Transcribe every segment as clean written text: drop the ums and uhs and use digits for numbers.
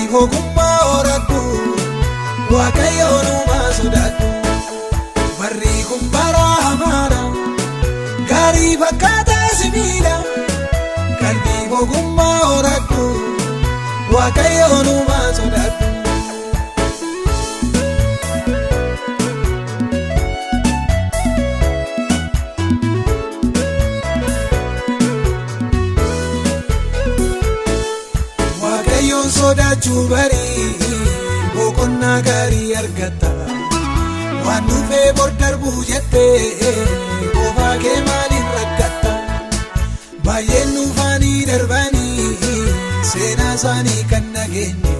Qalbii ogummaa horadhu, Waaqayyoon uumaa sodaadhu. Barri kun bara hamaadha, gaarii fakkaataa sibiila. Qalbii ogummaa horadhu, Waaqayyoon uumaa sodaadhu. Waaqayyoon sodaachuu barii boqonnaa gaarii argatta. Waan dhufee bor darbuu jettee qofaa kee maaliin rakkatta? Baay'een nuufaanii darbanii seenaa isaanii kan nageenye.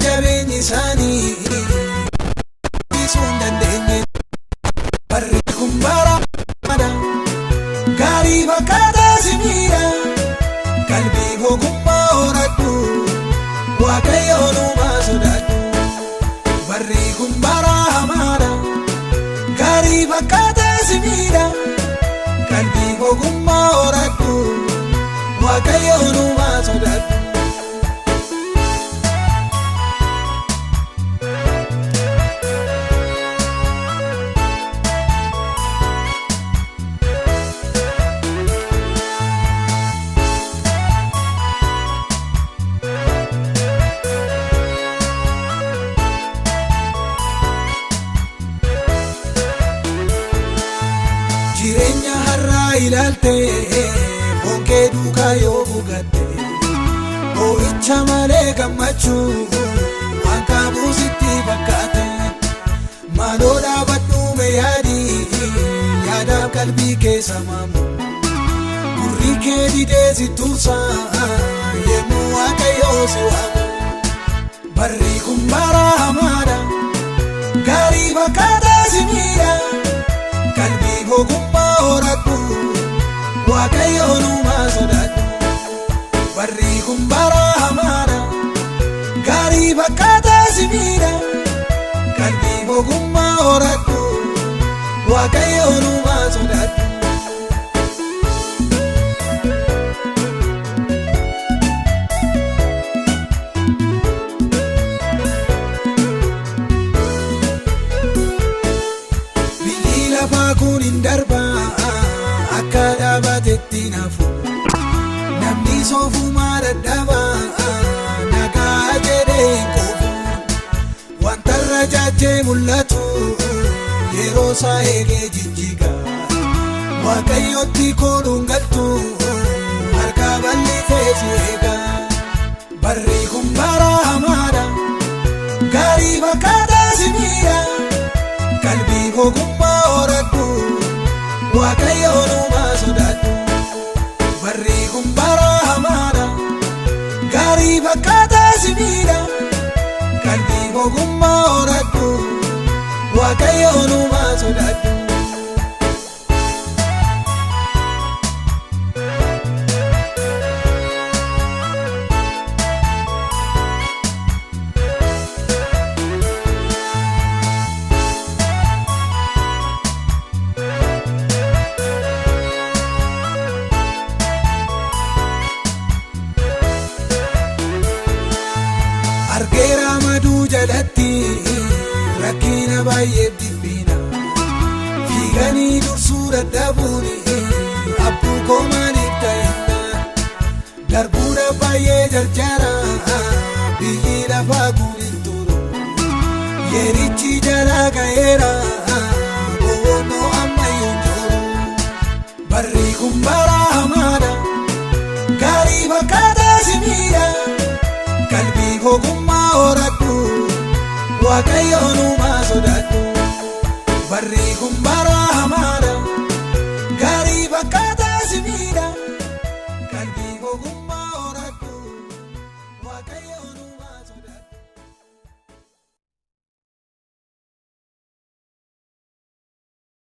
Jabeenyi isaanii dhiisuu hin dandeenye. Barri kun bara hamaadha, gaarii fakkaataa sibiila. Qalbii ogummaa horadhu, Waaqayyoon uumaa sodaadhu. Barri kun bara hamaadha, gaarii fakkaataa sibiila. Qalbii ogummaa horadhu, Waaqayyoon uumaa sodaadhu. Jireenya har'aa ilaaltee foon kee duukaa yoo buugatte, boo'icha malee gammachuu waan qabu sitti fakkaate. Maaloo dhaabadhu mee yaadii, yaadaaf qalbii keessa maamu. Gurri kee didee si tursa yemmuu Waaqayyoo si waamu. Barri kun bara hamaadha, gaarii fakkaataa si miidha. Qalbii ogummaa horadhu, Waaqayyoon uumaa sodaadhu. Barri kun bara hamaadha, gaarii fakkaataa si miidha. Qalbii ogummaa horadhu, Waaqayyoon uumaa sodaadhu. Biyyi lafaa kun hin darbaa, akka dhaabatetti nafu. Namni soofumaa dadhabaa, nagaa jedhee hin quufu. Wanta irra jaajee mul'atu yeroo isaa eegee jijjiiga. Waaqayyotti kooluun galtu harka bal'isee si eega. Barri kun bara hamaadha, gaarii fakkaataa si miidha. Qalbii ogummaa horadhu, Waaqayyoon uumaa sodaadhu. Barri kun bara hamaadha, gaarii fakkaataa si miidha. Qalbii ogummaa horadhu, Waaqayyoon uumaa sodaadhu. Argeera maduu jalatti rakkina baay'eef dhiphina. Fiiganii dursuu dadhabuun abbuu koo maaliif ta'inna? Darbuudha baay'ee jarjara, biyyi lafaa kun hin turu. Yerichi jalaa ga'eera, gowwoonnoo ammayyuu hin jiru. Barri kun bara hamaadha, gaarii fakkaata.